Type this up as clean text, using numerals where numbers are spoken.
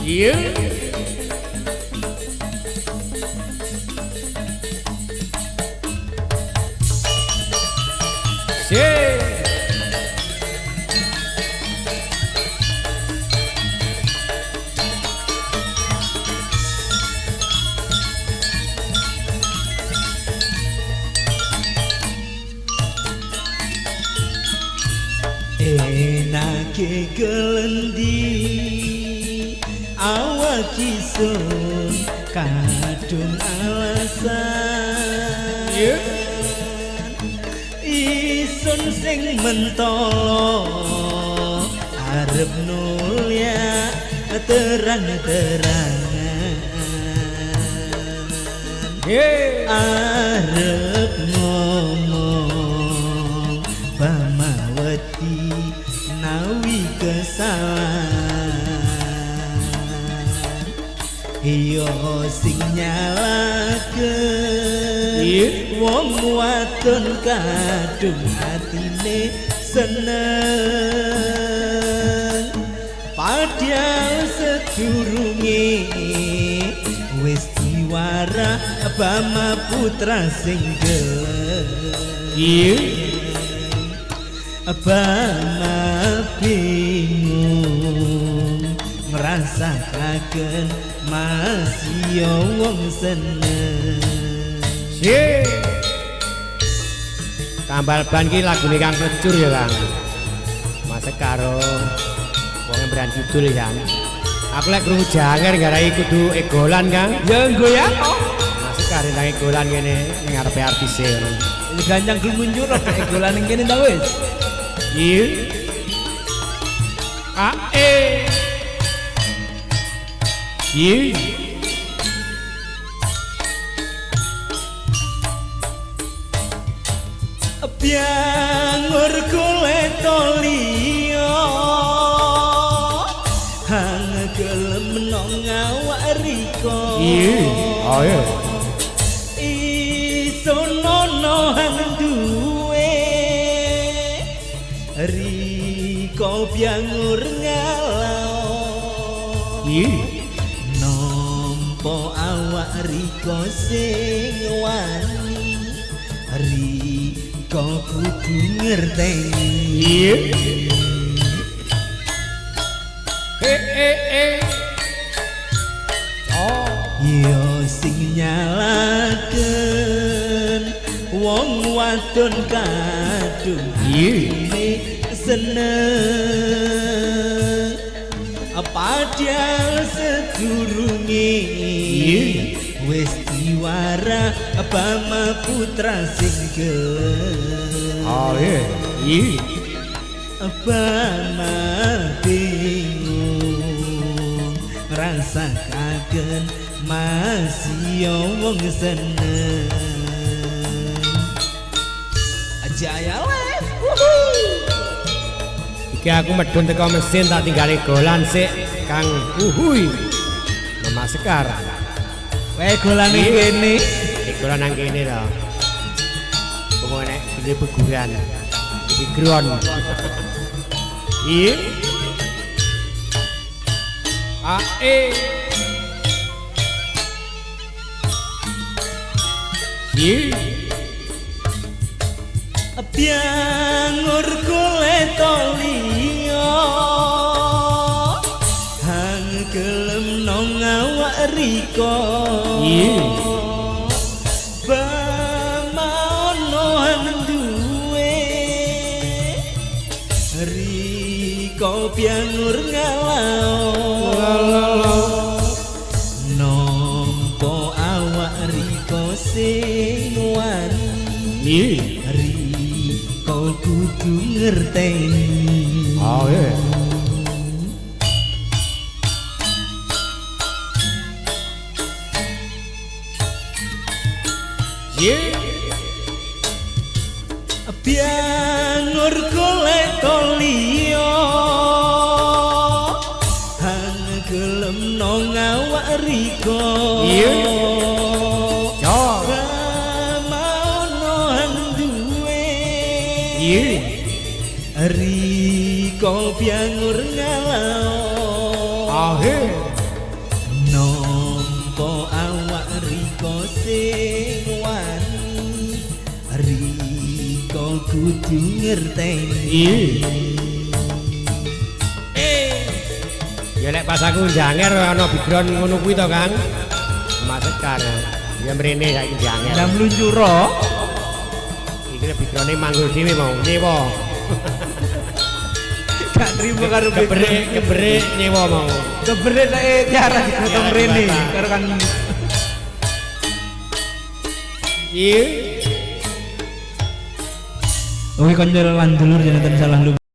Iya. Enake kelendi awak isun kadung alasan. Isun sing mentolo arep nulya terang-terangan. Arep ngomong pamaweti nawi kesalahan. Iyo sing nyalaken wong wadon kadung atine seneng. Padahal sedurunge wis diwara Bama putra sing gelem. Bama bingung ngrasakaken masih wong seneng. Tambal ban ki lagune Kang Plecur ya Kang. Mas karo wong Emberan Kidul ya. Aku lek krungu janger garai kudu egolan Kang. Ya goyang kok. Mas karo nang egolan ngene ning ngarepe artise ngono. Ini gancang glumunjur nek egolan ning kene ta wis. Iya. A E. Iya. Biangur golek liya hang gelem nang awak rika. Iya. Ayo. Isun ono hang duwe rika biangur ngalau. Iya. Nampa awak rika sing wani rika kudu ngerteni. Iya. Oh. Ya sing nyalaken wong wadon kadung atine seneng. Padahal sedurunge wis diwara Bama putra sing gelem. Oh iya. Bama bingung ngrasakaken masih wong seneng. Jaya les. Iki aku medhun teko mesin tak tinggal egolan sik Kang. Uhuy. Mama Sekar. Wae egolan ning kene. Egolan nang kene to. Pokoke nek duwe peguran. Iki gron. Iya. A E. Iya. Biangur golek liya hang gelem nang awak rika. Iya. Bama ono hang duwe rika biangur ngalau. Nampa awak rika sing wani rika kudu ngerteni. Oh iya. Iya. Biangur golek liya hang gelem nang awak rika. Iya. Bama ono hang duwe Iya. rika biangur ngalau. Ahe. Riko kudu ngerteni. Iya. Ya lek pas aku janger ana background ngono kuwi to, Kang. Mas Sekar. Ya mrene saiki janger. Ndang mluncuro. Iki background-e manggul dhewe mau nyewa. Gak trimo karo Keberik, keberik nyewa mau. Keberik nek Tiara digotong rene karo Kang. Iya. Oke, kanca lan dulur jenengan salah lu.